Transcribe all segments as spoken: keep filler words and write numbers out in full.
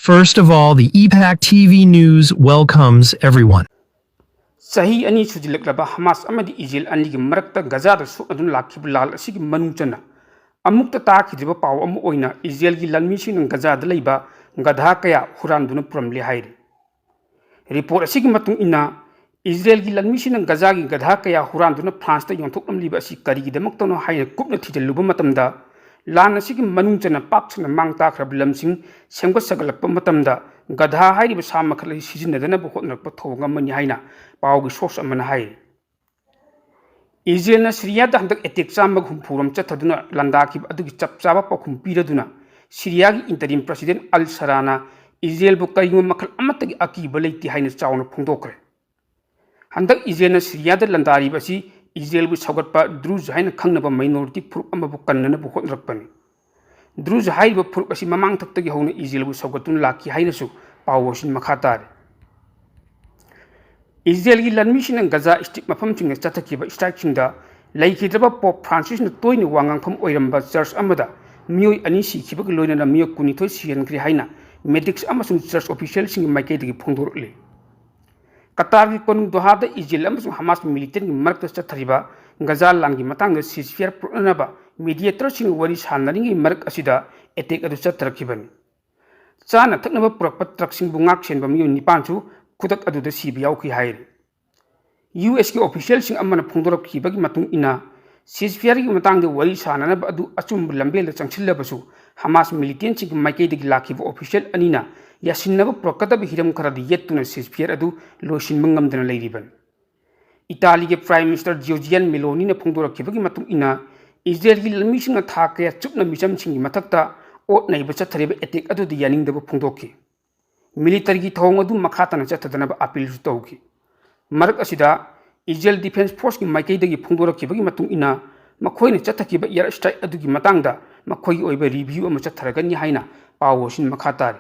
First of all, the E PAC T V News welcomes everyone. ꯆꯍꯤ ꯑꯅꯤ ꯁꯨꯖꯤꯜꯂꯛꯂꯕ ꯍꯃꯥꯁ ꯑꯃꯗꯤ Israel ꯑꯅꯤꯒꯤ ꯃꯔꯛꯇ ꯒꯖꯥꯗ ꯁꯣꯛꯅꯗꯨꯅ ꯂꯥꯛꯈꯤꯕ ꯂꯥꯜ ꯑꯁꯤꯒꯤ ꯃꯅꯨꯡ ꯆꯟꯅ ꯑꯃꯨꯛꯇ ꯇꯥꯈꯤꯗ꯭ꯔꯤꯕ ꯄꯥꯎ ꯑꯃ ꯑꯣꯏꯅ ꯏꯖꯔꯦꯜꯒꯤ ꯂꯥꯟꯃꯤꯁꯤꯡꯅ ꯒꯖꯥꯗ ꯂꯩꯕ ꯒꯙꯥ ꯀꯌꯥ ꯍꯨꯔꯥꯟꯗꯨꯅ ꯄꯨꯔꯝꯂꯦ ꯍꯥꯏꯔꯤ꯫ ꯔꯤꯄꯣꯔꯠ ꯑꯁꯤꯒꯤ ꯃꯇꯨꯡ ꯏꯟꯅ, ꯏꯖꯔꯦꯜꯒꯤ ꯂꯥꯟꯃꯤꯁꯤꯡꯅ ꯒꯖꯥꯒꯤ ꯒꯙꯥ ꯀꯌꯥ ꯍꯨꯔꯥꯟꯗꯨꯅ ꯐ꯭ꯔꯥꯟꯁꯇ ꯌꯣꯟꯊꯣꯛꯂꯝꯂꯤꯕ ꯑꯁꯤ ꯀꯔꯤꯒꯤꯗꯃꯛꯇꯅꯣ ꯍꯥꯏꯅ ꯀꯨꯞꯅ ꯊꯤꯖꯤꯜꯂꯨꯕ ꯃꯇꯝꯗ, ꯂꯥꯟ ꯑꯁꯤꯒꯤ ꯃꯅꯨꯡ ꯆꯟꯅ ꯄꯥꯛ ꯁꯟꯅ ꯃꯥꯡ ꯇꯥꯛꯈ꯭ꯔꯕ ꯂꯝꯁꯤꯡ ꯁꯦꯝꯒꯠ ꯁꯥꯒꯠꯂꯛꯄ ꯃꯇꯝꯗ ꯒꯙꯥ ꯍꯥꯏꯔꯤꯕ ꯁꯥ ꯃꯈꯜ ꯑꯁꯤ ꯁꯤꯖꯤꯟꯅꯗꯅꯕ ꯍꯣꯠꯅꯔꯛꯄ ꯊꯧꯑꯣꯡ ꯑꯃꯅꯤ ꯍꯥꯏꯅ ꯄꯥꯎꯒꯤ ꯁꯣꯔꯁ ꯑꯃꯅ ꯍꯥꯏꯔꯤ꯫ ꯏꯖꯔꯦꯜꯅ ꯁꯤꯔꯤꯌꯥꯗ ꯍꯟꯗꯛ ꯑꯦꯇꯦꯛ ꯆꯥꯝꯃꯒ ꯍꯨꯝꯐꯨ ꯔꯣꯝ ꯆꯠꯊꯗꯨꯅ ꯂꯥꯟꯗꯥꯈꯤꯕ ꯑꯗꯨꯒꯤ ꯆꯞ ꯆꯥꯕ ꯄꯥꯎꯈꯨꯝ ꯄꯤꯔꯗꯨꯅ, ꯁꯤꯔꯤꯌꯥꯒꯤ ꯏꯟꯇꯔꯤꯝ ꯄ꯭ꯔꯁꯤꯗꯦꯟ ꯑꯜ ꯁꯔꯥꯅ ꯏꯖꯔꯦꯜꯕꯨ ꯀꯔꯤꯒꯨꯝꯕ ꯃꯈꯜ ꯑꯃꯠꯇꯒꯤ ꯑꯀꯤꯕ ꯂꯩꯇꯦ ꯍꯥꯏꯅ ꯆꯥꯎꯅ ꯐꯣꯡꯗꯣꯛꯈ꯭ꯔꯦ꯫ ꯍꯟꯗꯛ ꯏꯖꯔꯦꯜꯅ ꯁꯤꯔꯤꯌꯥꯗ ꯂꯥꯟꯗꯥꯔꯤꯕ ꯑꯁꯤ ꯏꯖꯔꯦꯜꯕꯨ ꯁꯧꯒꯠꯄ ꯗ꯭ꯔꯨꯖ ꯍꯥꯏꯅ ꯈꯪꯅꯕ ꯃꯥꯏꯅꯣꯔꯤꯇꯤ ꯐꯨꯔꯨꯞ ꯑꯃꯕꯨ ꯀꯟꯅꯅꯕ ꯍꯣꯠꯅꯔꯛꯄꯅꯤ꯫ ꯗ꯭ꯔꯨꯖ ꯍꯥꯏꯔꯤꯕ ꯐꯨꯔꯨꯞ ꯑꯁꯤ ꯃꯃꯥꯡꯊꯛꯇꯒꯤ ꯍꯧꯅ ꯏꯖꯔꯦꯜꯕꯨ ꯁꯧꯒꯠꯇꯨꯅ ꯂꯥꯛꯈꯤ ꯍꯥꯏꯅꯁꯨ ꯄꯥꯎ ꯑꯁꯤꯅ ꯃꯈꯥ ꯇꯥꯔꯤ꯫ ꯏꯖꯔꯦꯜꯒꯤ ꯂꯥꯟꯃꯤꯁꯤꯡꯅ ꯒꯖꯥ ꯁ꯭ꯇ꯭ꯔꯤꯞ ꯃꯐꯝꯁꯤꯡꯗ ꯆꯠꯊꯈꯤꯕ ꯁ꯭ꯇ꯭ꯔꯥꯏꯛꯁꯤꯡꯗ ꯂꯩꯈꯤꯗ꯭ꯔꯕ ꯄꯣꯞ ꯐ꯭ꯔꯥꯟꯁꯤꯁꯅ ꯇꯣꯏꯅ ꯋꯥ ꯉꯥꯡꯐꯝ ꯑꯣꯏꯔꯝꯕ ꯆꯔꯆ ꯑꯃꯗ ꯃꯤꯑꯣꯏ ꯑꯅꯤ ꯁꯤꯈꯤꯕꯒ ꯂꯣꯏꯅꯅ ꯃꯤꯑꯣꯏ ꯀꯨꯟꯅꯤꯊꯣꯏ ꯁꯤꯍꯟꯈ꯭ꯔꯦ ꯍꯥꯏꯅ ꯃꯦꯗꯤꯛꯁ ꯑꯃꯁꯨꯡ ꯆꯔꯆ ꯑꯣꯐꯤꯁꯤꯌꯦꯜꯁꯤꯡꯒꯤ ꯃꯥꯏꯀꯩꯗꯒꯤ ꯐꯣꯡꯗꯣꯔꯛꯂꯤ꯫ ꯀꯇꯥꯔꯒꯤ ꯀꯣꯅꯨꯡ ꯗꯣꯍꯥꯗ ꯏꯖꯔꯦꯜ ꯑꯃꯁꯨꯡ ꯍꯃꯥꯁ ꯃꯤꯂꯤꯇꯦꯟꯒꯤ ꯃꯔꯛꯇ ꯆꯠꯊꯔꯤꯕ ꯒꯖꯥ ꯂꯥꯟꯒꯤ ꯃꯇꯥꯡꯗ ꯁꯤꯖꯐꯤꯌꯥꯔ ꯄꯨꯔꯛꯅꯅꯕ ꯃꯤꯗꯤꯌꯦꯇꯔꯁꯤꯡꯒ ꯋꯥꯔꯤ ꯁꯥꯟꯅꯔꯤꯉꯩ ꯃꯔꯛ ꯑꯁꯤꯗ ꯑꯦꯇꯦꯛ ꯑꯗꯨ ꯆꯠꯊꯔꯛꯈꯤꯕꯅꯤ꯫ ꯆꯥꯅ ꯊꯛꯅꯕ ꯄꯨꯔꯛꯄ ꯇ꯭ꯔꯛꯁꯤꯡꯕꯨ ꯉꯥꯛ ꯁꯦꯟꯕ ꯃꯤꯑꯣꯏ ꯅꯤꯄꯥꯟꯁꯨ ꯈꯨꯗꯛ ꯑꯗꯨꯗ ꯁꯤꯕ ꯌꯥꯎꯈꯤ ꯍꯥꯏꯔꯤ꯫ ꯌꯨ ꯑꯦꯁꯀꯤ ꯑꯣꯐꯤꯁꯤꯌꯦꯜꯁꯤꯡ ꯑꯃꯅ ꯐꯣꯡꯗꯣꯔꯛꯈꯤꯕꯒꯤ ꯃꯇꯨꯡ ꯏꯟꯅ, ꯁꯤꯖꯐꯤꯌꯥꯔꯒꯤ ꯃꯇꯥꯡꯗ ꯋꯥꯔꯤ ꯁꯥꯅꯅꯕ ꯑꯗꯨ ꯑꯆꯨꯝꯕ ꯂꯝꯕꯦꯜꯗ ꯆꯪꯁꯤꯜꯂꯕꯁꯨ, ꯍꯃꯥꯁ ꯃꯤꯂꯤꯇꯦꯟꯁꯤꯡꯒꯤ ꯃꯥꯏꯀꯩꯗꯒꯤ ꯂꯥꯛꯈꯤꯕ ꯑꯣꯐꯤꯁꯤꯌꯦꯜ ꯑꯅꯤꯅ ꯌꯥꯁꯤꯟꯅꯕ ꯄꯨꯔꯛꯀꯗꯕ ꯍꯤꯔꯝ ꯈꯔꯗ ꯌꯦꯠꯇꯨꯅ ꯁꯤꯖꯐꯤꯌꯥꯔ ꯑꯗꯨ ꯂꯣꯏꯁꯤꯟꯕ ꯉꯝꯗꯅ ꯂꯩꯔꯤꯕꯅꯤ꯫ ꯏꯇꯥꯂꯤꯒꯤ ꯄ꯭ꯔꯥꯏꯝ ꯃꯤꯅꯤꯁꯇꯔ ꯖꯤꯌꯣꯔꯖꯤꯌꯥꯟ ꯃꯦꯂꯣꯅꯤꯅ ꯐꯣꯡꯗꯣꯔꯛꯈꯤꯕꯒꯤ ꯃꯇꯨꯡ ꯏꯟꯅ, ꯏꯖꯔꯦꯜꯒꯤ ꯂꯥꯟꯃꯤꯁꯤꯡꯅ ꯊꯥ ꯀꯌꯥ ꯆꯨꯞꯅ ꯃꯤꯆꯝꯁꯤꯡꯒꯤ ꯃꯊꯛꯇ ꯑꯣꯠ ꯅꯩꯕ ꯆꯠꯊꯔꯤꯕ ꯑꯦꯇꯦꯛ ꯑꯗꯨꯗ ꯌꯥꯅꯤꯡꯗꯕ ꯐꯣꯡꯗꯣꯛꯈꯤ꯫ ꯃꯤꯂꯤꯇꯔꯤꯒꯤ ꯊꯧꯑꯣꯡ ꯑꯗꯨ ꯃꯈꯥ ꯇꯥꯅ ꯆꯠꯊꯗꯅꯕ ꯑꯄꯤꯜꯁꯨ ꯇꯧꯈꯤ꯫ ꯃꯔꯛ ꯑꯁꯤꯗ, ꯏꯖꯔꯦꯜ ꯗꯤꯐꯦꯟꯁ ꯐꯣꯔꯁꯀꯤ ꯃꯥꯏꯀꯩꯗꯒꯤ ꯐꯣꯡꯗꯣꯔꯛꯈꯤꯕꯒꯤ ꯃꯇꯨꯡ ꯏꯟꯅ, ꯃꯈꯣꯏꯅ ꯆꯠꯊꯈꯤꯕ ꯑꯦꯌꯔ ꯁ꯭ꯇ꯭ꯔꯥꯏꯛ ꯑꯗꯨꯒꯤ ꯃꯇꯥꯡꯗ ꯃꯈꯣꯏꯒꯤ ꯑꯣꯏꯕ ꯔꯤꯚ꯭ꯌꯨ ꯑꯃ ꯆꯠꯊꯔꯒꯅꯤ ꯍꯥꯏꯅ ꯄꯥꯎ ꯑꯁꯤꯅ ꯃꯈꯥ ꯇꯥꯔꯤ꯫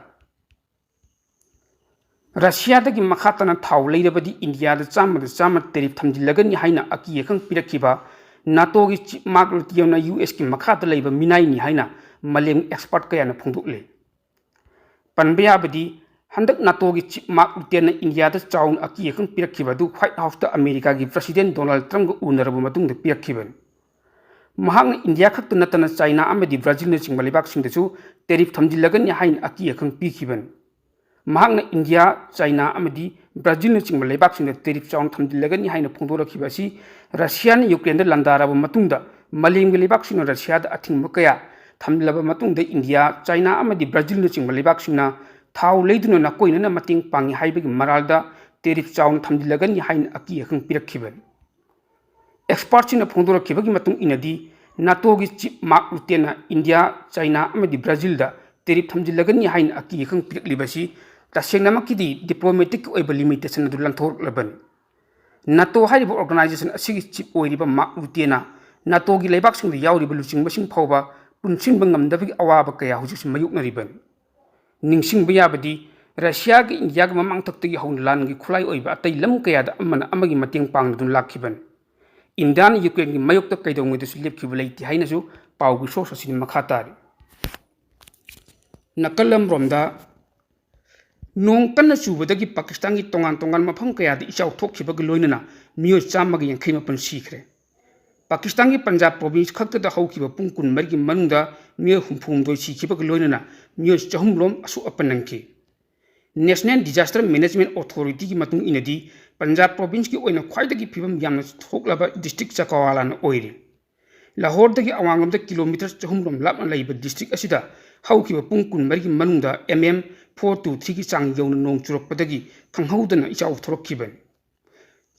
ꯔꯁꯤꯌꯥꯗꯒꯤ ꯃꯈꯥ ꯇꯥꯅ ꯊꯥꯎ ꯂꯩꯔꯕꯗꯤ ꯏꯟꯗꯤꯌꯥꯗ ꯆꯥꯝꯃꯗ ꯆꯥꯝꯃ ꯇꯦꯔꯤꯐ ꯊꯝꯖꯤꯜꯂꯒꯅꯤ ꯍꯥꯏꯅ ꯑꯀꯤ ꯑꯈꯪ ꯄꯤꯔꯛꯈꯤꯕ ꯅꯥꯇꯣꯒꯤ ꯆꯤꯐ ꯃꯥꯔꯛ ꯔꯨꯇꯤꯌꯣꯅ ꯌꯨ ꯑꯦꯁꯀꯤ ꯃꯈꯥꯗ ꯂꯩꯕ ꯃꯤꯅꯥꯏꯅꯤ ꯍꯥꯏꯅ ꯃꯥꯂꯦꯝ ꯑꯦꯛꯁꯄꯔꯠ ꯀꯌꯥꯅ ꯐꯣꯡꯗꯣꯛꯂꯤ꯫ ꯄꯟꯕ ꯌꯥꯕꯗꯤ, ꯍꯟꯗꯛ ꯅꯥꯇꯣꯒꯤ ꯆꯤꯞ ꯃꯥꯔꯛ ꯔꯨꯇꯦꯅ ꯏꯟꯗꯤꯌꯥꯗ ꯆꯥꯎꯅ ꯑꯀꯤ ꯑꯈꯪ ꯄꯤꯔꯛꯈꯤꯕ ꯑꯗꯨ ꯋꯥꯏꯠ ꯍꯥꯎꯁꯇ ꯑꯃꯦꯔꯤꯀꯥꯒꯤ ꯄ꯭ꯔꯁꯤꯗꯦꯟ ꯗꯣꯅꯥꯜꯗ ꯇ꯭ꯔꯝꯞꯒ ꯎꯅꯔꯕ ꯃꯇꯨꯡꯗ ꯄꯤꯔꯛꯈꯤꯕꯅꯤ꯫ ꯃꯍꯥꯛꯅ ꯏꯟꯗꯤꯌꯥ ꯈꯛꯇ ꯅꯠꯇꯅ ꯆꯥꯏꯅꯥ ꯑꯃꯗꯤ ꯕ꯭ꯔꯥꯖꯤꯜꯅꯆꯤꯡꯕ ꯂꯩꯕꯥꯛꯁꯤꯡꯗꯁꯨ ꯇꯦꯔꯤꯐ ꯊꯝꯖꯤꯜꯂꯒꯅꯤ ꯍꯥꯏꯅ ꯑꯀꯤ ꯑꯈꯪ ꯄꯤꯈꯤꯕꯅꯤ꯫ ꯃꯍꯥꯛꯅ ꯏꯟꯗꯤꯌꯥ, ꯆꯥꯏꯅꯥ ꯑꯃꯗꯤ ꯕ꯭ꯔꯥꯖꯤꯜꯅꯆꯤꯡꯕ ꯂꯩꯕꯥꯛꯁꯤꯡꯗ ꯇꯦꯔꯤꯐ ꯆꯥꯎꯅ ꯊꯝꯖꯤꯜꯂꯒꯅꯤ ꯍꯥꯏꯅ ꯐꯣꯡꯗꯣꯔꯛꯈꯤꯕ ꯑꯁꯤ ꯔꯁꯤꯌꯥꯅ ꯌꯨꯀ꯭ꯔꯦꯟꯗ ꯂꯥꯟꯗꯥꯔꯕ ꯃꯇꯨꯡꯗ ꯃꯥꯂꯦꯝꯒꯤ ꯂꯩꯕꯥꯛꯁꯤꯡꯅ ꯔꯁꯤꯌꯥꯗ ꯑꯊꯤꯡꯕ ꯀꯌꯥ ꯊꯝꯂꯕ ꯃꯇꯨꯡꯗ ꯏꯟꯗꯤꯌꯥ, ꯆꯥꯏꯅꯥ ꯑꯃꯗꯤ ꯕ꯭ꯔꯥꯖꯤꯜꯅꯆꯤꯡꯕ ꯂꯩꯕꯥꯛꯁꯤꯡꯅ ꯊꯥꯎ ꯂꯩꯗꯨꯅ ꯅꯥꯀꯣꯏꯅꯅ ꯃꯇꯦꯡ ꯄꯥꯡꯏ ꯍꯥꯏꯕꯒꯤ ꯃꯔꯥꯜꯗ ꯇꯦꯔꯤꯐ ꯆꯥꯎꯅ ꯊꯝꯖꯤꯜꯂꯒꯅꯤ ꯍꯥꯏꯅ ꯑꯀꯤ ꯑꯈꯪ ꯄꯤꯔꯛꯈꯤꯕꯅꯤ꯫ ꯑꯦꯛꯁꯄꯥꯔꯠꯁꯤꯡꯅ ꯐꯣꯡꯗꯣꯔꯛꯈꯤꯕꯒꯤ ꯃꯇꯨꯡ ꯏꯟꯅꯗꯤ, ꯅꯥꯇꯣꯒꯤ ꯆꯤꯞ ꯃꯥꯔꯛ ꯔꯨꯇꯦꯅ ꯏꯟꯗꯤꯌꯥ, ꯆꯥꯏꯅꯥ ꯑꯃꯗꯤ ꯕ꯭ꯔꯥꯖꯤꯜꯗ ꯇꯦꯔꯤꯐ ꯊꯝꯖꯤꯜꯂꯒꯅꯤ ꯍꯥꯏꯅ ꯑꯀꯤ ꯑꯈꯪ ꯄꯤꯔꯛꯂꯤꯕꯁꯤ ꯇꯁꯦꯡꯅꯃꯛꯀꯤꯗꯤ ꯗꯤꯄ꯭ꯂꯣꯃꯦꯇꯤꯛꯀꯤ ꯑꯣꯏꯕ ꯂꯤꯃꯤꯇꯦꯁꯟ ꯑꯗꯨ ꯂꯥꯟꯊꯣꯛꯂꯛꯂꯕꯅꯤ꯫ ꯅꯥꯇꯣ ꯍꯥꯏꯔꯤꯕ ꯑꯣꯔꯒꯅꯥꯏꯖꯦꯁꯟ ꯑꯁꯤꯒꯤ ꯆꯤꯞ ꯑꯣꯏꯔꯤꯕ ꯃꯥꯔꯛ ꯔꯨꯇꯦꯅ ꯅꯥꯇꯣꯒꯤ ꯂꯩꯕꯥꯛꯁꯤꯡꯗ ꯌꯥꯎꯔꯤꯕ ꯂꯨꯆꯤꯡꯕꯁꯤꯡ ꯐꯥꯎꯕ ꯄꯨꯟꯁꯤꯟꯕ ꯉꯝꯗꯕꯒꯤ ꯑꯋꯥꯕ ꯀꯌꯥ ꯍꯧꯖꯤꯛꯁꯨ ꯃꯥꯌꯣꯛꯅꯔꯤꯕꯅꯤ꯫ ꯅꯤꯡꯁꯤꯡꯕ ꯌꯥꯕꯗꯤ, ꯔꯁꯤꯌꯥꯒ ꯏꯟꯗꯤꯌꯥꯒ ꯃꯃꯥꯡꯊꯛꯇꯒꯤ ꯍꯧꯅ ꯂꯥꯟꯒꯤ ꯈꯨꯠꯂꯥꯏ ꯑꯣꯏꯕ ꯑꯇꯩ ꯂꯝ ꯀꯌꯥꯗ ꯑꯃꯅ ꯑꯃꯒꯤ ꯃꯇꯦꯡ ꯄꯥꯡꯅꯗꯨꯅ ꯂꯥꯛꯈꯤꯕꯅꯤ꯫ ꯏꯟꯗꯤꯌꯥꯅ ꯌꯨꯀ꯭ꯔꯦꯟꯒꯤ ꯃꯥꯌꯣꯛꯇ ꯀꯩꯗꯧꯉꯩꯗꯁꯨ ꯂꯦꯞꯈꯤꯕ ꯂꯩꯇꯦ ꯍꯥꯏꯅꯁꯨ ꯄꯥꯎꯒꯤ ꯁꯣꯔꯁ ꯑꯁꯤꯅ ꯃꯈꯥ ꯇꯥꯔꯤ꯫ ꯅꯥꯀꯜ ꯑꯃꯔꯣꯝꯗ, ꯅꯣꯡ ꯀꯟꯅ ꯆꯨꯕꯗꯒꯤ ꯄꯥꯀꯤꯁꯇꯥꯟꯒꯤ ꯇꯣꯉꯥꯟ ꯇꯣꯉꯥꯟꯕ ꯃꯐꯝ ꯀꯌꯥꯗ ꯏꯆꯥꯎ ꯊꯣꯛꯈꯤꯕꯒ ꯂꯣꯏꯅꯅ ꯃꯤꯑꯣꯏ ꯆꯥꯝꯃꯒ ꯌꯥꯡꯈꯩ ꯃꯥꯄꯟ ꯁꯤꯈ꯭ꯔꯦ꯫ ꯄꯥꯀꯤꯁꯇꯥꯟꯒꯤ ꯄꯟꯖꯥꯕ ꯄ꯭ꯔꯣꯚꯤꯟꯁ ꯈꯛꯇꯗ ꯍꯧꯈꯤꯕ ꯄꯨꯡ ꯀꯨꯟꯃꯔꯤꯒꯤ ꯃꯅꯨꯡꯗ ꯃꯤꯑꯣꯏ ꯍꯨꯝꯐꯨ ꯍꯨꯝꯗꯣꯏ ꯁꯤꯈꯤꯕꯒ ꯂꯣꯏꯅꯅ ꯃꯤꯑꯣꯏ ꯆꯍꯨꯝ ꯔꯣꯝ ꯑꯁꯣꯛ ꯑꯄꯟ ꯅꯪꯈꯤ꯫ National Disaster Management Authorityꯒꯤ ꯃꯇꯨꯡ ꯏꯟꯅꯗꯤ, ꯄꯟꯖꯥꯕ ꯄ꯭ꯔꯣꯚꯤꯟꯁꯀꯤ ꯑꯣꯏꯅ ꯈ꯭ꯋꯥꯏꯗꯒꯤ ꯐꯤꯕꯝ ꯌꯥꯝꯅ ꯁꯣꯛꯂꯕ ꯗꯤꯁꯇ꯭ꯔꯤꯛ ꯆꯀꯋꯥꯂꯥꯅ ꯑꯣꯏꯔꯤ꯫ ꯂꯥꯍꯣꯔꯗꯒꯤ ꯑꯋꯥꯡꯂꯣꯝꯗ ꯀꯤꯂꯣꯃꯤꯇꯔ ꯆꯍꯨꯝ ꯔꯣꯝ ꯂꯥꯞꯅ ꯂꯩꯕ ꯗꯤꯁꯇ꯭ꯔꯤꯛ ꯑꯁꯤꯗ ꯍꯧꯈꯤꯕ ꯄꯨꯡ ꯀꯨꯟꯃꯔꯤꯒꯤ ꯃꯅꯨꯡꯗ M M four two threeꯒꯤ ꯆꯥꯡ ꯌꯧꯅ ꯅꯣꯡ ꯆꯨꯔꯛꯄꯗꯒꯤ ꯈꯪꯍꯧꯗꯅ ꯏꯆꯥꯎ ꯊꯣꯔꯛꯈꯤꯕꯅꯤ꯫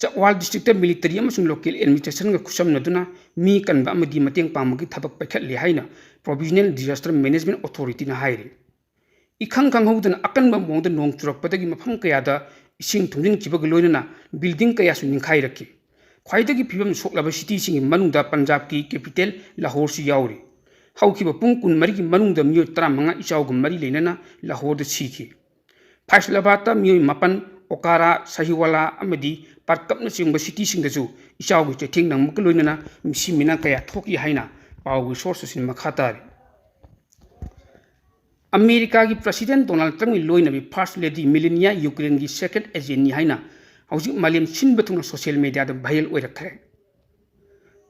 ꯆꯛꯋꯥꯜ ꯗꯤꯁꯇ꯭ꯔꯤꯛꯇ ꯃꯤꯂꯤꯇꯔꯤ ꯑꯃꯁꯨꯡ ꯂꯣꯀꯦꯜ ꯑꯦꯗꯃꯤꯅꯤꯁꯇ꯭ꯔꯦꯁꯟꯒ ꯈꯨꯠꯁꯝꯅꯗꯨꯅ ꯃꯤ ꯀꯟꯕ ꯑꯃꯗꯤ ꯃꯇꯦꯡ ꯄꯥꯡꯕꯒꯤ ꯊꯕꯛ ꯄꯥꯏꯈꯠꯂꯤ ꯍꯥꯏꯅ Provisional Disaster Management Authorityꯅ ꯍꯥꯏꯔꯤ꯫ ꯏꯈꯪ ꯈꯪꯍꯧꯗꯅ ꯑꯀꯟꯕ ꯃꯑꯣꯡꯗ ꯅꯣꯡ ꯆꯨꯔꯛꯄꯗꯒꯤ ꯃꯐꯝ ꯀꯌꯥꯗ ꯏꯁꯤꯡ ꯊꯨꯝꯖꯤꯟꯈꯤꯕꯒ ꯂꯣꯏꯅꯅ building ꯀꯌꯥꯁꯨ ꯅꯤꯡꯈꯥꯏꯔꯛꯈꯤ꯫ ꯈ꯭ꯋꯥꯏꯗꯒꯤ ꯐꯤꯕꯝ ꯁꯣꯛꯂꯕ cityꯁꯤꯡꯒꯤ ꯃꯅꯨꯡꯗ ꯄꯟꯖꯥꯕꯀꯤ capital ꯂꯥꯍꯣꯔꯁꯨ ꯌꯥꯎꯔꯤ꯫ ꯍꯧꯈꯤꯕ ꯄꯨꯡ ꯀꯨꯟꯃꯔꯤꯒꯤ ꯃꯅꯨꯡꯗ ꯃꯤꯑꯣꯏ ꯇꯔꯥꯃꯉꯥ ꯏꯆꯥꯎꯒ ꯃꯔꯤ ꯂꯩꯅꯅ ꯂꯥꯍꯣꯔꯗ ꯁꯤꯈꯤ꯫ ꯐꯥꯏꯁꯂꯥꯕꯥꯗꯇ ꯃꯤꯑꯣꯏ ꯃꯥꯄꯟ, ꯑꯣꯀꯥꯔꯥ, ꯁꯍꯤꯋꯥꯂꯥ ꯑꯃꯗꯤ ꯄꯥꯔꯀꯞꯅꯆꯤꯡꯕ cityꯁꯤꯡꯗꯁꯨ ꯏꯆꯥꯎꯒꯤ ꯆꯩꯊꯦꯡ ꯅꯪꯕꯒ ꯂꯣꯏꯅꯅ ꯃꯤꯁꯤ ꯃꯤꯅꯥ ꯀꯌꯥ ꯊꯣꯛꯈꯤ ꯍꯥꯏꯅ ꯄꯥꯎꯒꯤ ꯁꯣꯔꯁꯁꯤꯡ ꯃꯈꯥ ꯇꯥꯔꯤ꯫ ꯑꯃꯦꯔꯤꯀꯥꯒꯤ President Donald Trumpꯀꯤ ꯂꯣꯏꯅꯕꯤ First Lady Melania Ukraineꯒꯤ secret agentꯅꯤ ꯍꯥꯏꯅ ꯍꯧꯖꯤꯛ ꯃꯥꯂꯦꯝ ꯁꯤꯟꯕ ꯊꯨꯡꯅ social mediaꯗ viral ꯑꯣꯏꯔꯛꯈ꯭ꯔꯦ꯫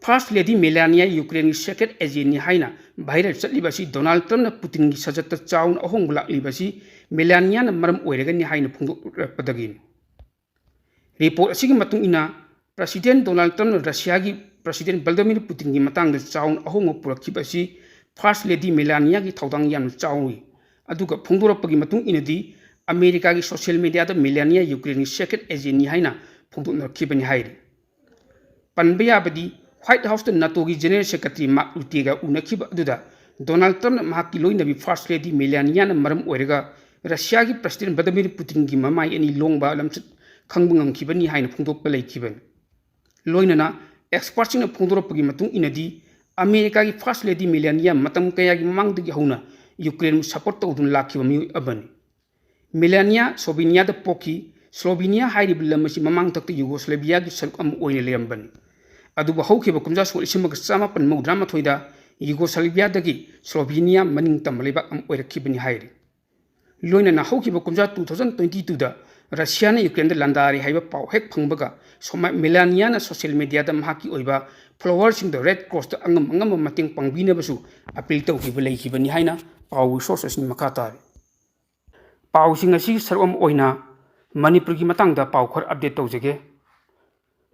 First Lady Melania Ukraineꯒꯤ secret agentꯅꯤ ꯍꯥꯏꯅ viral ꯆꯠꯂꯤꯕ ꯑꯁꯤ Donald Trumpꯅ Putinꯒꯤ ꯁꯖꯠꯇ ꯆꯥꯎꯅ ꯑꯍꯣꯡꯕ ꯂꯥꯛꯂꯤꯕ ꯑꯁꯤ Melaniaꯅ ꯃꯔꯝ ꯑꯣꯏꯔꯒꯅꯤ ꯍꯥꯏꯅ ꯐꯣꯡꯗꯣꯛꯂꯛꯄꯗꯒꯤꯅꯤ꯫ Report ꯑꯁꯤꯒꯤ ꯃꯇꯨꯡ ꯏꯟꯅ, President Donald Trumpꯅ Russiaꯒꯤ President Vladimir Putinꯒꯤ ꯃꯇꯥꯡꯗ ꯆꯥꯎꯅ ꯑꯍꯣꯡꯕ ꯄꯨꯔꯛꯈꯤꯕ ꯑꯁꯤ First Lady Melaniaꯒꯤ ꯊꯧꯗꯥꯡ ꯌꯥꯝꯅ ꯆꯥꯎꯏ꯫ ꯑꯗꯨꯒ ꯐꯣꯡꯗꯣꯔꯛꯄꯒꯤ ꯃꯇꯨꯡ ꯏꯟꯅꯗꯤ, ꯑꯃꯦꯔꯤꯀꯥꯒꯤ social mediaꯗ Melania Ukraineꯒꯤ secret agentꯅꯤ ꯍꯥꯏꯅ ꯐꯣꯡꯗꯣꯛꯅꯔꯛꯈꯤꯕꯅꯤ ꯍꯥꯏꯔꯤ꯫ ꯄꯟꯕ ꯌꯥꯕꯗꯤ, White Houseꯇ NATOꯒꯤ General Secretary Mark Rutteꯒ ꯎꯅꯈꯤꯕ ꯑꯗꯨꯗ Donald Trumpꯅ ꯃꯍꯥꯛꯀꯤ ꯂꯣꯏꯅꯕꯤ First Lady Melaniaꯅ ꯃꯔꯝ ꯑꯣꯏꯔꯒ Russiaꯒꯤ President Vladimir Putinꯒꯤ ꯃꯃꯥꯏ ꯑꯅꯤ ꯂꯣꯡꯕ ꯂꯝꯆꯠ ꯈꯪꯕ ꯉꯝꯈꯤꯕꯅꯤ ꯍꯥꯏꯅ ꯐꯣꯡꯗꯣꯛꯄ ꯂꯩꯈꯤꯕꯅꯤ꯫ ꯂꯣꯏꯅꯅ expertꯁꯤꯡꯅ ꯐꯣꯡꯗꯣꯔꯛꯄꯒꯤ ꯃꯇꯨꯡ ꯏꯟꯅꯗꯤ, ꯑꯃꯦꯔꯤꯀꯥꯒꯤ First Lady Melania ꯃꯇꯝ ꯀꯌꯥꯒꯤ ꯃꯃꯥꯡꯗꯒꯤ ꯍꯧꯅ Ukraineꯕꯨ support ꯇꯧꯗꯨꯅ ꯂꯥꯛꯈꯤꯕ ꯃꯤꯑꯣꯏ ꯑꯃꯅꯤ꯫ Melania Sloveniaꯗ ꯄꯣꯛꯈꯤ꯫ Slovenia ꯍꯥꯏꯔꯤꯕ ꯂꯝ ꯑꯁꯤ ꯃꯃꯥꯡꯊꯛꯇ Yugoslaviaꯒꯤ ꯁꯔꯨꯛ ꯑꯃ ꯑꯣꯏꯅ ꯂꯩꯔꯝꯕꯅꯤ꯫ ꯑꯗꯨꯕꯨ ꯍꯧꯈꯤꯕ ꯀꯨꯝꯖꯥ ꯁꯣꯛ ꯂꯤꯁꯤꯡ ꯑꯃꯒ ꯆꯥꯃꯥꯄꯟ ꯃꯧꯗ꯭ꯔꯥ ꯃꯥꯊꯣꯏꯗ Yugoslaviaꯗꯒꯤ Slovenia ꯃꯅꯤꯡ ꯇꯝꯕ ꯂꯩꯕꯥꯛ ꯑꯃ ꯑꯣꯏꯔꯛꯈꯤꯕꯅꯤ ꯍꯥꯏꯔꯤ꯫ ꯂꯣꯏꯅꯅ ꯍꯧꯈꯤꯕ ꯀꯨꯝꯖꯥ two thousand twenty twoꯗ Russiaꯅ Ukraineꯗ ꯂꯥꯟꯗꯥꯔꯦ ꯍꯥꯏꯕ ꯄꯥꯎ ꯍꯦꯛ ꯐꯪꯕꯒ, ꯁꯣꯃꯥ-, Melaniaꯅ social mediaꯗ ꯃꯍꯥꯛꯀꯤ ꯑꯣꯏꯕ followerꯁꯤꯡꯗ Red Crossꯇ ꯑꯉꯝ ꯑꯉꯝꯕ ꯃꯇꯦꯡ ꯄꯥꯡꯕꯤꯅꯕꯁꯨ appeal ꯇꯧꯈꯤꯕ ꯂꯩꯈꯤꯕꯅꯤ ꯍꯥꯏꯅ ꯄꯥꯎ resource ꯑꯁꯤꯅ ꯃꯈꯥ ꯇꯥꯔꯤ꯫ ꯄꯥꯎꯁꯤꯡ ꯑꯁꯤꯒꯤ ꯁꯔꯨꯛ ꯑꯃ ꯑꯣꯏꯅ ꯃꯅꯤꯄꯨꯔꯒꯤ ꯃꯇꯥꯡꯗ ꯄꯥꯎ ꯈꯔ update ꯇꯧꯖꯒꯦ꯫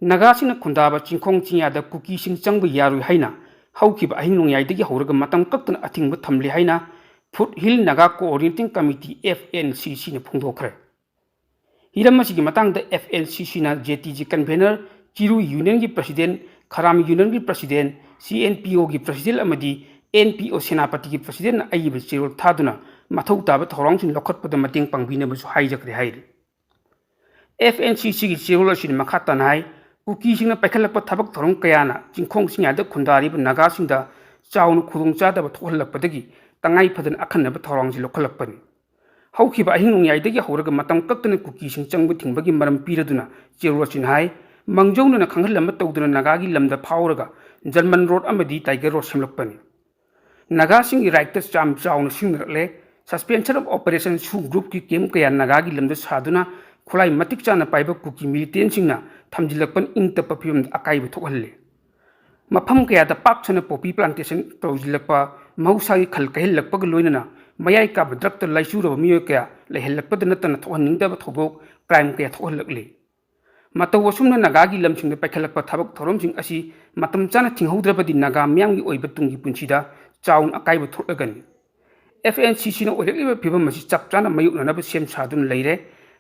ꯅꯥꯒꯥꯁꯤꯡꯅ ꯈꯨꯟꯗꯥꯕ ꯆꯤꯡꯈꯣꯡ ꯆꯤꯡꯌꯥꯗ ꯀꯨꯀꯤꯁꯤꯡ ꯆꯪꯕ ꯌꯥꯔꯣꯏ ꯍꯥꯏꯅ ꯍꯧꯈꯤꯕ ꯑꯍꯤꯡ ꯅꯣꯡꯌꯥꯏꯗꯒꯤ ꯍꯧꯔꯒ ꯃꯇꯝ ꯀꯛꯇꯅ ꯑꯊꯤꯡꯕ ꯊꯝꯂꯦ ꯍꯥꯏꯅ Foothill Naga Coordinating Committee, F N C Cꯅ ꯐꯣꯡꯗꯣꯛꯈ꯭ꯔꯦ꯫ ꯍꯤꯔꯝ ꯑꯁꯤꯒꯤ ꯃꯇꯥꯡꯗ F N C Cꯅ J T G convener, ꯆꯤꯔꯨ Unionꯒꯤ President, ꯈꯔꯥꯝ Unionꯒꯤ President, C N P Oꯒꯤ President ꯑꯃꯗꯤ N P O ꯁꯦꯅꯥꯄꯇꯤꯒꯤ Presidentꯅ ꯑꯏꯕ ꯆꯦꯔꯣꯜ ꯊꯥꯗꯨꯅ ꯃꯊꯧ ꯇꯥꯕ ꯊꯧꯔꯥꯡꯁꯤꯡ ꯂꯧꯈꯠꯄꯗ ꯃꯇꯦꯡ ꯄꯥꯡꯕꯤꯅꯕꯁꯨ ꯍꯥꯏꯖꯈ꯭ꯔꯦ ꯍꯥꯏꯔꯤ꯫ F N C Cꯒꯤ ꯆꯦꯔꯣꯜ ꯑꯁꯤꯅ ꯃꯈꯥ ꯇꯥꯅ ꯍꯥꯏ, ꯀꯨꯀꯤꯁꯤꯡꯅ ꯄꯥꯏꯈꯠꯂꯛꯄ ꯊꯕꯛ ꯊꯧꯔꯝ ꯀꯌꯥꯅ ꯆꯤꯡꯈꯣꯡ ꯆꯤꯡꯌꯥꯗ ꯈꯨꯟꯗꯥꯔꯤꯕ ꯅꯥꯒꯥꯁꯤꯡꯗ ꯆꯥꯎꯅ ꯈꯨꯗꯣꯡꯆꯥꯗꯕ ꯊꯣꯛꯍꯜꯂꯛꯄꯗꯒꯤ ꯇꯉꯥꯏ ꯐꯗꯅ ꯑꯈꯟꯅꯕ ꯊꯧꯔꯥꯡꯁꯤ ꯂꯧꯈꯠꯂꯛꯄꯅꯤ꯫ ꯍꯧꯈꯤꯕ ꯑꯍꯤꯡ ꯅꯣꯡꯌꯥꯏꯗꯒꯤ ꯍꯧꯔꯒ ꯃꯇꯝ ꯀꯛꯇꯅ ꯀꯨꯀꯤꯁꯤꯡ ꯆꯪꯕ ꯊꯤꯡꯕꯒꯤ ꯃꯔꯝ ꯄꯤꯔꯗꯨꯅ ꯆꯦꯔꯣꯜ ꯑꯁꯤꯅ ꯍꯥꯏ, ꯃꯥꯡꯖꯧꯅꯅ ꯈꯪꯍꯜ ꯑꯃ ꯇꯧꯗꯨꯅ ꯅꯥꯒꯥꯒꯤ ꯂꯝꯗ ꯐꯥꯎꯔꯒ German Road ꯑꯃꯗꯤ Tiger Road ꯁꯦꯝꯂꯛꯄꯅꯤ꯫ ꯅꯥꯒꯥꯁꯤꯡꯒꯤ rightꯇ ꯌꯥꯝ ꯆꯥꯎꯅ ꯁꯤꯡꯅꯔꯛꯂꯦ꯫ Suspension of Operation ꯁꯨ ꯒ꯭ꯔꯨꯞꯀꯤ ꯀꯦꯝꯞ ꯀꯌꯥ ꯅꯥꯒꯥꯒꯤ ꯂꯝꯗ ꯁꯥꯗꯨꯅ ꯈꯨꯠꯂꯥꯏ ꯃꯇꯤꯛ ꯆꯥꯅ ꯄꯥꯏꯕ ꯀꯨꯀꯤ ꯃꯤꯂꯤꯇꯦꯟꯁꯤꯡꯅ ꯊꯝꯖꯤꯜꯂꯛꯄꯅ ꯏꯪ ꯇꯞꯄ ꯐꯤꯕꯝꯗ ꯑꯀꯥꯏꯕ ꯊꯣꯛꯍꯜꯂꯦ꯫ ꯃꯐꯝ ꯀꯌꯥꯗ ꯄꯥꯛ ꯁꯟꯅ ꯄꯣꯄꯤ ꯄ꯭ꯂꯥꯟꯇꯦꯁꯟ ꯇꯧꯁꯤꯜꯂꯛꯄ, ꯃꯍꯧꯁꯥꯒꯤ ꯈꯜ ꯀꯥꯏꯍꯜꯂꯛꯄꯒ ꯂꯣꯏꯅꯅ ꯃꯌꯥꯏ ꯀꯥꯕ ꯗ꯭ꯔꯛꯇ ꯂꯥꯏꯆꯨꯔꯕ ꯃꯤꯑꯣꯏ ꯀꯌꯥ ꯂꯩꯍꯜꯂꯛꯄꯗ ꯅꯠꯇꯅ ꯊꯣꯛꯍꯟꯅꯤꯡꯗꯕ ꯊꯧꯗꯣꯛ, ꯀ꯭ꯔꯥꯏꯝ ꯀꯌꯥ ꯊꯣꯛꯍꯜꯂꯛꯂꯤ꯫ ꯃꯇꯧ ꯑꯁꯨꯝꯅ ꯅꯥꯒꯥꯒꯤ ꯂꯝꯁꯤꯡꯗ ꯄꯥꯏꯈꯠꯂꯛꯄ ꯊꯕꯛ ꯊꯧꯔꯝꯁꯤꯡ ꯑꯁꯤ ꯃꯇꯝ ꯆꯥꯅ ꯊꯤꯡꯍꯧꯗ꯭ꯔꯕꯗꯤ ꯅꯥꯒꯥ ꯃꯤꯌꯥꯝꯒꯤ ꯑꯣꯏꯕ ꯇꯨꯡꯒꯤ ꯄꯨꯟꯁꯤꯗ ꯆꯥꯎꯅ ꯑꯀꯥꯏꯕ ꯊꯣꯛꯂꯒꯅꯤ꯫ ꯑꯦꯐ ꯑꯦꯟ ꯁꯤ ꯁꯤꯅ ꯑꯣꯏꯔꯛꯂꯤꯕ ꯐꯤꯕꯝ ꯑꯁꯤ ꯆꯞ ꯆꯥꯅ ꯃꯥꯌꯣꯛꯅꯅꯕ ꯁꯦꯝ ꯁꯥꯗꯨꯅ ꯂꯩꯔꯦ꯫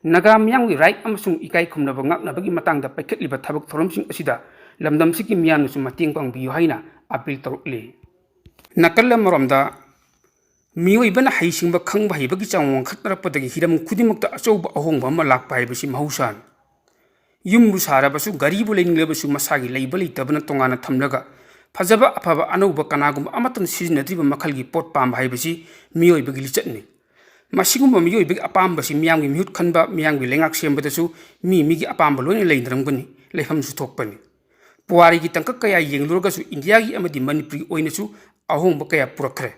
ꯅꯥꯒꯥ ꯃꯤꯌꯥꯝꯒꯤ ꯔꯥꯏꯠ ꯑꯃꯁꯨꯡ ꯏꯀꯥꯏ ꯈꯨꯝꯅꯕ ꯉꯥꯛꯅꯕꯒꯤ ꯃꯇꯥꯡꯗ ꯄꯥꯏꯈꯠꯂꯤꯕ ꯊꯕꯛ ꯊꯧꯔꯝꯁꯤꯡ ꯑꯁꯤꯗ ꯂꯝꯗꯝꯁꯤꯒꯤ ꯃꯤꯌꯥꯝꯅꯁꯨ ꯃꯇꯦꯡ ꯄꯥꯡꯕꯤꯌꯨ ꯍꯥꯏꯅ ꯑꯥꯄꯤꯜ ꯇꯧꯔꯛꯂꯤ꯫ ꯅꯥꯀꯜ ꯑꯃꯔꯣꯝꯗ, ꯃꯤꯑꯣꯏꯕꯅ ꯍꯩꯁꯤꯡꯕ ꯈꯪꯕ ꯍꯩꯕꯒꯤ ꯆꯥꯡ ꯋꯥꯡꯈꯠꯅꯔꯛꯄꯗꯒꯤ ꯍꯤꯔꯝ ꯈꯨꯗꯤꯡꯃꯛꯇ ꯑꯆꯧꯕ ꯑꯍꯣꯡꯕ ꯑꯃ ꯂꯥꯛꯄ ꯍꯥꯏꯕꯁꯤ ꯃꯍꯧꯁꯥꯅꯤ꯫ ꯌꯨꯝꯕꯨ ꯁꯥꯔꯕꯁꯨ, ꯒꯥꯔꯤꯕꯨ ꯂꯩꯅꯤꯡꯂꯕꯁꯨ, ꯃꯁꯥꯒꯤ ꯂꯩꯕ ꯂꯩꯇꯕꯅ ꯇꯣꯉꯥꯟꯅ ꯊꯝꯂꯒ, ꯐꯖꯕ ꯑꯐꯕ ꯑꯅꯧꯕ ꯀꯅꯥꯒꯨꯝꯕ ꯑꯃꯠꯇꯅ ꯁꯤꯖꯤꯟꯅꯗ꯭ꯔꯤꯕ ꯃꯈꯜꯒꯤ ꯄꯣꯠ ꯄꯥꯝꯕ ꯍꯥꯏꯕꯁꯤ ꯃꯤꯑꯣꯏꯕꯒꯤ ꯂꯤꯆꯠꯅꯤ꯫ ꯃꯁꯤꯒꯨꯝꯕ ꯃꯤꯑꯣꯏꯕꯒꯤ ꯑꯄꯥꯝꯕꯁꯤ ꯃꯤꯌꯥꯝꯒꯤ ꯃꯤꯍꯨꯠ ꯈꯟꯕ, ꯃꯤꯌꯥꯝꯒꯤ ꯂꯩꯉꯥꯛ ꯁꯦꯝꯕꯗꯁꯨ ꯃꯤ ꯃꯤꯒꯤ ꯑꯄꯥꯝꯕ ꯂꯣꯏꯅ ꯂꯩꯅꯔꯝꯒꯅꯤ, ꯂꯩꯐꯝꯁꯨ ꯊꯣꯛꯄꯅꯤ꯫ ꯄꯨꯋꯥꯔꯤꯒꯤ ꯇꯥꯡꯀꯛ ꯀꯌꯥ ꯌꯦꯡꯂꯨꯔꯒꯁꯨ ꯏꯟꯗꯤꯌꯥꯒꯤ ꯑꯃꯗꯤ ꯃꯅꯤꯄꯨꯔꯒꯤ ꯑꯣꯏꯅꯁꯨ ꯑꯍꯣꯡꯕ ꯀꯌꯥ ꯄꯨꯔꯛꯈ꯭ꯔꯦ꯫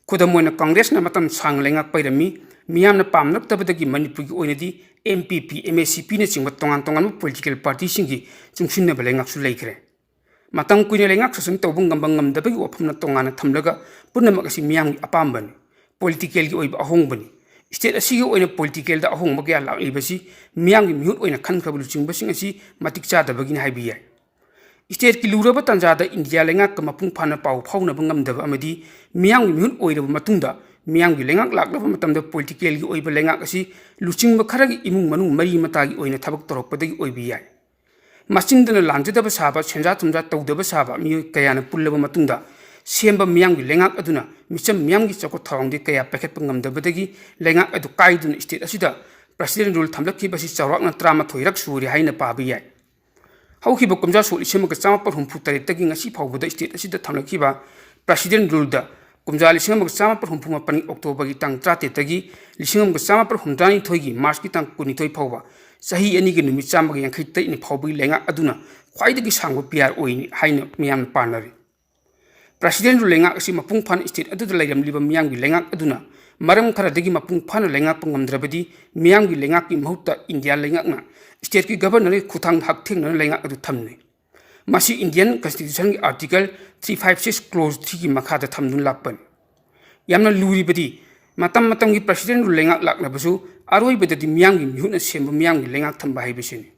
ꯈꯨꯗꯝ ꯑꯣꯏꯅ, ꯀꯪꯒ꯭ꯔꯦꯁꯅ ꯃꯇꯝ ꯁꯥꯡꯅ ꯂꯩꯉꯥꯛ ꯄꯥꯏꯔꯝꯃꯤ꯫ ꯃꯤꯌꯥꯝꯅ ꯄꯥꯝꯅꯔꯛꯇꯕꯗꯒꯤ ꯃꯅꯤꯄꯨꯔꯒꯤ ꯑꯣꯏꯅꯗꯤ M P P, M A ꯁꯤ ꯄꯤꯅꯆꯤꯡꯕ ꯇꯣꯉꯥꯟ ꯇꯣꯉꯥꯟꯕ ꯄꯣꯂꯤꯇꯤꯀꯦꯜ ꯄꯥꯔꯇꯤꯁꯤꯡꯒꯤ ꯆꯨꯡꯁꯤꯟꯅꯕ ꯂꯩꯉꯥꯛꯁꯨ ꯂꯩꯈ꯭ꯔꯦ꯫ ꯃꯇꯝ ꯀꯨꯏꯅ ꯂꯩꯉꯥꯛ ꯁꯥꯁꯟ ꯇꯧꯕ ꯉꯝꯕ ꯉꯝꯗꯕꯒꯤ ꯋꯥꯐꯝꯅ ꯇꯣꯉꯥꯟꯅ ꯊꯝꯂꯒ, ꯄꯨꯝꯅꯃꯛ ꯑꯁꯤ ꯃꯤꯌꯥꯝꯒꯤ ꯑꯄꯥꯝꯕꯅꯤ, ꯄꯣꯂꯤꯇꯤꯀꯦꯜꯒꯤ ꯑꯣꯏꯕ ꯑꯍꯣꯡꯕꯅꯤ꯫ ꯁ꯭ꯇꯦꯠ ꯑꯁꯤꯒꯤ ꯑꯣꯏꯅ ꯄꯣꯂꯤꯇꯤꯀꯦꯜꯗ ꯑꯍꯣꯡꯕ ꯀꯌꯥ ꯂꯥꯛꯂꯤꯕꯁꯤ ꯃꯤꯌꯥꯝꯒꯤ ꯃꯤꯍꯨꯠ ꯑꯣꯏꯅ ꯈꯟꯈ꯭ꯔꯕ ꯂꯨꯆꯤꯡꯕꯁꯤꯡ ꯑꯁꯤ ꯃꯇꯤꯛ ꯆꯥꯗꯕꯒꯤꯅꯤ ꯍꯥꯏꯕ ꯌꯥꯏ꯫ ꯁ꯭ꯇꯦꯠꯀꯤ ꯂꯨꯔꯕ ꯇꯥꯟꯖꯥꯗ ꯏꯟꯗꯤꯌꯥ ꯂꯩꯉꯥꯛꯀ ꯃꯄꯨꯡ ꯐꯥꯅ ꯄꯥꯎ ꯐꯥꯎꯅꯕ ꯉꯝꯗꯕ ꯑꯃꯗꯤ ꯃꯤꯌꯥꯝꯒꯤ ꯃꯤꯍꯨꯠ ꯑꯣꯏꯔꯕ ꯃꯇꯨꯡꯗ ꯃꯤꯌꯥꯝꯒꯤ ꯂꯩꯉꯥꯛ ꯂꯥꯛꯂꯕ ꯃꯇꯝꯗ ꯄꯣꯂꯤꯇꯤꯀꯦꯜꯒꯤ ꯑꯣꯏꯕ ꯂꯩꯉꯥꯛ ꯑꯁꯤ ꯂꯨꯆꯤꯡꯕ ꯈꯔꯒꯤ ꯏꯃꯨꯡ ꯃꯅꯨꯡ ꯃꯔꯤ ꯃꯇꯥꯒꯤ ꯑꯣꯏꯅ ꯊꯕꯛ ꯇꯧꯔꯛꯄꯗꯒꯤ ꯑꯣꯏꯕ ꯌꯥꯏ꯫ ꯃꯆꯤꯟꯗꯅ ꯂꯥꯟꯖꯗꯕ ꯁꯥꯕ, ꯁꯦꯟꯖꯥ ꯊꯨꯝꯖꯥ ꯇꯧꯗꯕ ꯁꯥꯕ ꯃꯤꯑꯣꯏ ꯀꯌꯥꯅ ꯄꯨꯜꯂꯕ ꯃꯇꯨꯡꯗ ꯁꯦꯝꯕ ꯃꯤꯌꯥꯝꯒꯤ ꯂꯩꯉꯥꯛ ꯑꯗꯨꯅ ꯃꯤꯆꯝ ꯃꯤꯌꯥꯝꯒꯤ ꯆꯥꯎꯈꯠ ꯊꯧꯔꯥꯡꯗꯤ ꯀꯌꯥ ꯄꯥꯏꯈꯠꯄ ꯉꯝꯗꯕꯗꯒꯤ ꯂꯩꯉꯥꯛ ꯑꯗꯨ ꯀꯥꯏꯗꯨꯅ ꯁ꯭ꯇꯦꯠ ꯑꯁꯤꯗ ꯄ꯭ꯔꯁꯤꯗꯦꯟ ꯔꯨꯜ ꯊꯝꯂꯛꯈꯤꯕ ꯑꯁꯤ ꯆꯥꯎꯔꯥꯛꯅ ꯇꯔꯥꯃꯥꯊꯣꯏꯔꯛ ꯁꯨꯔꯦ ꯍꯥꯏꯅ ꯄꯥꯕ ꯌꯥꯏ꯫ ꯍꯧꯈꯤꯕ ꯀꯨꯝꯖꯥ ꯁꯣꯛ ꯂꯤꯁꯤꯡ ꯑꯃꯒ ꯆꯥꯃꯥꯄꯜ ꯍꯨꯝꯐꯨ ꯇꯔꯦꯠꯇꯒꯤ ꯉꯁꯤ ꯐꯥꯎꯕꯗ ꯁ꯭ꯇꯦꯠ ꯑꯁꯤꯗ ꯊꯝꯂꯛꯈꯤꯕ ꯄ꯭ꯔꯁꯤꯗꯦꯟ ꯔꯨꯜꯗ ꯀꯨꯝꯖꯥ ꯂꯤꯁꯤꯡ ꯑꯃꯒ ꯆꯥꯃꯥꯄꯜ ꯍꯨꯝꯐꯨ ꯃꯥꯄꯜꯒꯤ ꯑꯣꯛꯇꯣꯕꯔꯒꯤ ꯇꯥꯡ ꯇꯔꯥꯇꯔꯦꯠꯇꯒꯤ ꯂꯤꯁꯤꯡ ꯑꯃꯒ ꯆꯥꯃꯥꯄꯜ ꯍꯨꯝꯗ꯭ꯔꯥꯅꯤꯊꯣꯏꯒꯤ ꯃꯥꯔꯆꯀꯤ ꯇꯥꯡ ꯀꯨꯟꯅꯤꯊꯣꯏ ꯐꯥꯎꯕ ꯆꯍꯤ ꯑꯅꯤꯒꯤ ꯅꯨꯃꯤꯠ ꯆꯥꯝꯃꯒ ꯌꯥꯡꯈꯩ ꯇꯔꯦꯠꯅꯤ ꯐꯥꯎꯕꯒꯤ ꯂꯩꯉꯥꯛ ꯑꯗꯨꯅ ꯈ꯭ꯋꯥꯏꯗꯒꯤ ꯁꯥꯡꯕ ꯄꯤ ꯑꯥꯔ ꯑꯣꯏꯅꯤ ꯍꯥꯏꯅ ꯃꯤꯌꯥꯝꯅ ꯄꯥꯅꯔꯤ꯫ ꯄ꯭ꯔꯁꯤꯗꯦꯟ ꯔꯨꯜ ꯂꯩꯉꯥꯛ ꯑꯁꯤ ꯃꯄꯨꯡ ꯐꯥꯅ ꯁ꯭ꯇꯦꯠ ꯑꯗꯨꯗ ꯂꯩꯔꯝꯂꯤꯕ ꯃꯤꯌꯥꯝꯒꯤ ꯂꯩꯉꯥꯛ ꯑꯗꯨꯅ ꯃꯔꯝ ꯈꯔꯗꯒꯤ ꯃꯄꯨꯡ ꯐꯥꯅ ꯂꯩꯉꯥꯛꯄ ꯉꯝꯗ꯭ꯔꯕꯗꯤ ꯃꯤꯌꯥꯝꯒꯤ ꯂꯩꯉꯥꯛꯀꯤ ꯃꯍꯨꯠꯇ ꯏꯟꯗꯤꯌꯥ ꯂꯩꯉꯥꯛꯅ stateꯀꯤ governorꯒꯤ ꯈꯨꯠꯊꯥꯡꯗ ꯍꯛꯊꯦꯡꯅꯅ ꯂꯩꯉꯥꯛ ꯑꯗꯨ ꯊꯝꯅꯩ꯫ ꯃꯁꯤ Indian Constitutionꯒꯤ Article three five six Clause threeꯒꯤ ꯃꯈꯥꯗ ꯊꯝꯗꯨꯅ ꯂꯥꯛꯄꯅꯤ꯫ ꯌꯥꯝꯅ ꯂꯨꯔꯤꯕꯗꯤ ꯃꯇꯝ ꯃꯇꯝꯒꯤ president rule ꯂꯩꯉꯥꯛ ꯂꯥꯛꯂꯕꯁꯨ ꯑꯔꯣꯏꯕꯗꯗꯤ ꯃꯤꯌꯥꯝꯒꯤ ꯃꯤꯍꯨꯠꯅ ꯁꯦꯝꯕ ꯃꯤꯌꯥꯝꯒꯤ ꯂꯩꯉꯥꯛ ꯊꯝꯕ ꯍꯥꯏꯕꯁꯤꯅꯤ꯫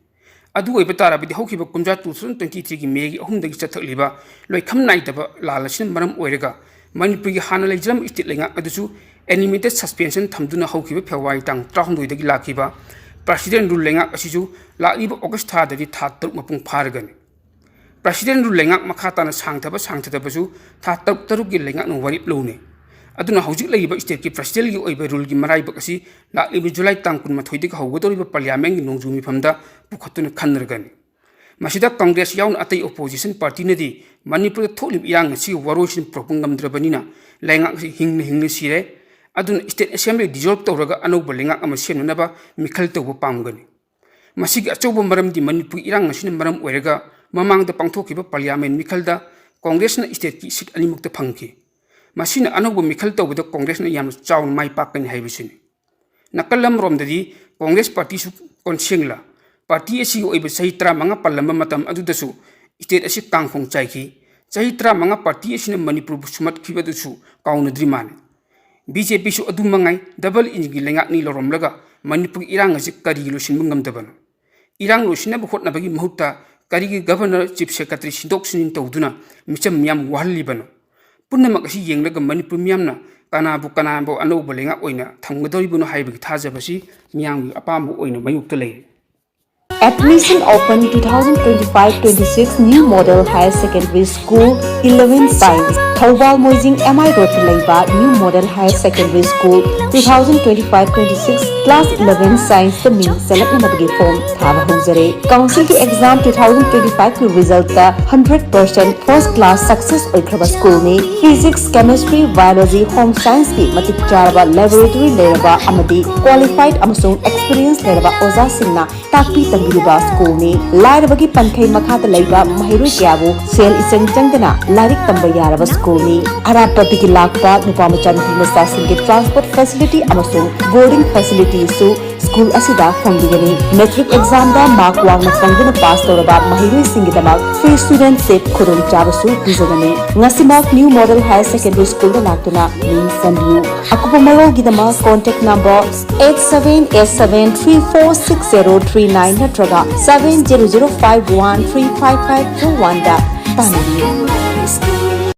ꯑꯗꯨ ꯑꯣꯏꯕ ꯇꯥꯔꯕꯗꯤ ꯍꯧꯈꯤꯕ ꯀꯨꯝꯖꯥ two thousand twenty threeꯒꯤ Mayꯒꯤ ꯑꯍꯨꯝꯗꯒꯤ ꯆꯠꯊꯛꯂꯤꯕ ꯂꯣꯏꯈꯝ ꯅꯥꯏꯗꯕ ꯂꯥꯜ ꯑꯁꯤꯅ ꯃꯔꯝ ꯑꯣꯏꯔꯒ ꯃꯅꯤꯄꯨꯔꯒꯤ ꯍꯥꯟꯅ ꯂꯩꯖꯔꯝꯕ state ꯂꯩꯉꯥꯛ ꯑꯗꯨꯁꯨ animated suspension ꯊꯝꯗꯨꯅ ꯍꯧꯈꯤꯕ February ꯇꯥꯡ ꯇꯔꯥꯍꯨꯝꯗꯣꯏꯗꯒꯤ ꯂꯥꯛꯈꯤꯕ president rule ꯂꯩꯉꯥꯛ ꯑꯁꯤꯁꯨ ꯂꯥꯛꯂꯤꯕ August ꯊꯥꯗꯗꯤ ꯊꯥ ꯇꯔꯨꯛ ꯃꯄꯨꯡ ꯐꯥꯔꯒꯅꯤ꯫ President rule ꯂꯩꯉꯥꯛ ꯃꯈꯥ ꯇꯥꯅ ꯁꯥꯡꯊꯕ ꯁꯥꯡꯊꯗꯕꯁꯨ ꯊꯥ ꯇꯔꯨꯛ ꯇꯔꯨꯛꯀꯤ ꯂꯩꯉꯥꯛꯅ ꯋꯥꯔꯦꯞ ꯂꯧꯅꯩ꯫ ꯑꯗꯨꯅ ꯍꯧꯖꯤꯛ ꯂꯩꯔꯤꯕ stateꯀꯤ presidentꯒꯤ ꯑꯣꯏꯕ ruleꯒꯤ ꯃꯔꯥꯏꯕꯛ ꯑꯁꯤ ꯂꯥꯛꯂꯤꯕ July ꯇꯥꯡ ꯀꯨꯟꯃꯥꯊꯣꯏꯗꯒꯤ ꯍꯧꯒꯗꯧꯔꯤꯕ parliamentꯒꯤ ꯅꯣꯡꯖꯨ ꯃꯤꯐꯝꯗ ꯄꯨꯈꯠꯇꯨꯅ ꯈꯟꯅꯔꯒꯅꯤ꯫ ꯃꯁꯤꯗ Congress ꯌꯥꯎꯅ ꯑꯇꯩ opposition partyꯅꯗꯤ ꯃꯅꯤꯄꯨꯔꯗ ꯊꯣꯛꯂꯤꯕ ꯏꯔꯥꯡ ꯑꯁꯤꯒꯤ ꯋꯥꯔꯣꯏꯁꯤꯟ ꯄꯨꯔꯛꯄ ꯉꯝꯗ꯭ꯔꯕꯅꯤꯅ ꯂꯩꯉꯥꯛ ꯑꯁꯤ ꯍꯤꯡꯅ ꯍꯤꯡꯅ ꯁꯤꯔꯦ꯫ ꯑꯗꯨꯅ state assembly dissolve ꯇꯧꯔꯒ ꯑꯅꯧꯕ ꯂꯩꯉꯥꯛ ꯑꯃ ꯁꯦꯝꯅꯅꯕ ꯃꯤꯈꯜ ꯇꯧꯕ ꯄꯥꯝꯒꯅꯤ꯫ ꯃꯁꯤꯒꯤ ꯑꯆꯧꯕ ꯃꯔꯝꯗꯤ ꯃꯅꯤꯄꯨꯔ ꯏꯔꯥꯡ ꯑꯁꯤꯅ ꯃꯔꯝ ꯑꯣꯏꯔꯒ ꯃꯃꯥꯡꯗ ꯄꯥꯡꯊꯣꯛꯈꯤꯕ parliament ꯃꯤꯈꯜꯗ Congressꯅ stateꯀꯤ seat ꯑꯅꯤꯃꯛꯇ ꯐꯪꯈꯤ꯫ ꯃꯁꯤꯅ ꯑꯅꯧꯕ ꯃꯤꯈꯜ ꯇꯧꯕꯗ Congressꯅ ꯌꯥꯝꯅ ꯆꯥꯎꯅ ꯃꯥꯏ ꯄꯥꯛꯀꯅꯤ ꯍꯥꯏꯕꯁꯤꯅꯤ꯫ ꯅꯥꯀꯜ ꯑꯃꯔꯣꯝꯗꯗꯤ Congress partyꯁꯨ ꯀꯣꯟꯁꯦꯡꯂ party ꯑꯁꯤꯒꯤ ꯑꯣꯏꯕ ꯆꯍꯤ ꯇꯔꯥꯃꯉꯥ ꯄꯜꯂꯝꯕ ꯃꯇꯝ ꯑꯗꯨꯗꯁꯨ state ꯑꯁꯤ ꯀꯥꯡꯈꯣꯡ ꯆꯥꯏꯈꯤ꯫ ꯆꯍꯤ ꯇꯔꯥꯃꯉꯥ party ꯑꯁꯤꯅ ꯃꯅꯤꯄꯨꯔꯕꯨ ꯁꯨꯝꯍꯠꯈꯤꯕꯗꯨꯁꯨ ꯀꯥꯎꯅꯗ꯭ꯔꯤ ꯃꯥꯜꯂꯤ꯫ BJPꯁꯨ ꯑꯗꯨ ꯃꯉꯥꯏ, double engineꯒꯤ ꯂꯩꯉꯥꯛꯅꯤ ꯂꯧꯔꯝꯂꯒ ꯃꯅꯤꯄꯨꯔꯒꯤ ꯏꯔꯥꯡ ꯑꯁꯤ ꯀꯔꯤꯒꯤ ꯂꯣꯏꯁꯤꯟꯕ ꯉꯝꯗꯕꯅꯣ? ꯏꯔꯥꯡ ꯂꯣꯏꯁꯤꯟꯅꯕ ꯍꯣꯠꯅꯕꯒꯤ ꯃꯍꯨꯠꯇ ꯀꯔꯤꯒꯤ governor, chief secretary ꯁꯤꯟꯗꯣꯛ ꯁꯤꯟꯖꯤꯟ ꯇꯧꯗꯨꯅ ꯃꯤꯆꯝ ꯃꯤꯌꯥꯝ ꯋꯥꯍꯜꯂꯤꯕꯅꯣ? ꯄꯨꯝꯅꯃꯛ ꯑꯁꯤ ꯌꯦꯡꯂꯒ ꯃꯅꯤꯄꯨꯔ ꯃꯤꯌꯥꯝꯅ ꯀꯅꯥꯕꯨ ꯀꯅꯥꯕꯨ ꯑꯅꯧꯕ ꯂꯩꯉꯥꯛ ꯑꯣꯏꯅ ꯊꯝꯒꯗꯧꯔꯤꯕꯅꯣ ꯍꯥꯏꯕꯒꯤ ꯊꯥꯖꯕꯁꯤ ꯃꯤꯌꯥꯝꯒꯤ ꯑꯄꯥꯝꯕ ꯑꯣꯏꯅ ꯃꯥꯌꯣꯛꯇ ꯂꯩꯔꯦ꯫ Admission open two thousand twenty-five twenty-six New Model Higher Secondary School, eleven Science, Thoubal Moijing M I Roadꯇ ꯂꯩꯕ New Model Higher Secondary School, Two thousand twenty-five twenty-six class eleven science ꯇ ꯃꯤꯡ ꯆꯜꯂꯛꯅꯅꯕꯒꯤ form ꯊꯥꯕ ꯍꯧꯖꯔꯦ꯫ Council ꯒꯤ exam two thousand twenty-five ꯀꯤ result ꯇ hundred percent first class success ꯑꯣꯏꯈ꯭ꯔꯕ school ꯅꯤ꯫ Physics, Chemistry, Biology, Home Science ꯀꯤ ꯃꯇꯤꯛ ꯆꯥꯔꯕ laboratory ꯂꯩꯔꯕ ꯑꯃꯗꯤ qualified ꯑꯃꯁꯨꯡ experience ꯂꯩꯔꯕ ꯑꯣꯖꯥꯁꯤꯡꯅ ꯇꯥꯛꯄꯤ ꯇꯝꯕꯤꯔꯤꯕ school ꯅꯤ꯫ ꯂꯥꯏꯔꯕꯒꯤ ꯄꯟꯈꯩ ꯃꯈꯥꯗ ꯂꯩꯕ ꯃꯍꯩꯔꯣꯏ ꯀꯌꯥꯕꯨ ꯁꯦꯜ ꯏꯆꯪ ꯆꯪꯗꯅ ꯂꯥꯏꯔꯤꯛ ꯇꯝꯕ ꯌꯥꯔꯕ school ꯅꯤ꯫ ꯑꯔꯥꯞꯄꯗꯒꯤ ꯂꯥꯛꯄ ꯅꯨꯄꯥ ꯃꯆꯥ ꯅꯨꯄꯤ ꯃꯆꯥꯁꯤꯡꯒꯤ transport facility ꯑꯃꯁꯨꯡ boarding facility ꯁꯨ school ꯑꯁꯤꯗ ꯐꯪꯕꯤꯒꯅꯤ꯫ Matric exam ꯗ mark ꯋꯥꯡꯅ ꯐꯪꯗꯨꯅ pass ꯇꯧꯔꯕ ꯃꯍꯩꯔꯣꯏꯁꯤꯡꯒꯤꯗꯃꯛ free student seat ꯈꯨꯗꯣꯡꯆꯥꯕꯁꯨ ꯄꯤꯖꯒꯅꯤ꯫ ꯉꯁꯤꯃꯛ New Model Higher Secondary School ꯗ ꯂꯥꯛꯇꯨꯅ ꯃꯤꯡ ꯆꯟꯕꯤꯌꯨ꯫ ꯑꯀꯨꯞꯄ ꯃꯔꯣꯜꯒꯤꯗꯃꯛ contact number eight seven eight seven three four six zero three nine ꯅꯠꯇ꯭ꯔꯒ seven zero zero five one three five five four one ꯗ ꯇꯥꯟꯅꯕꯤꯌꯨ꯫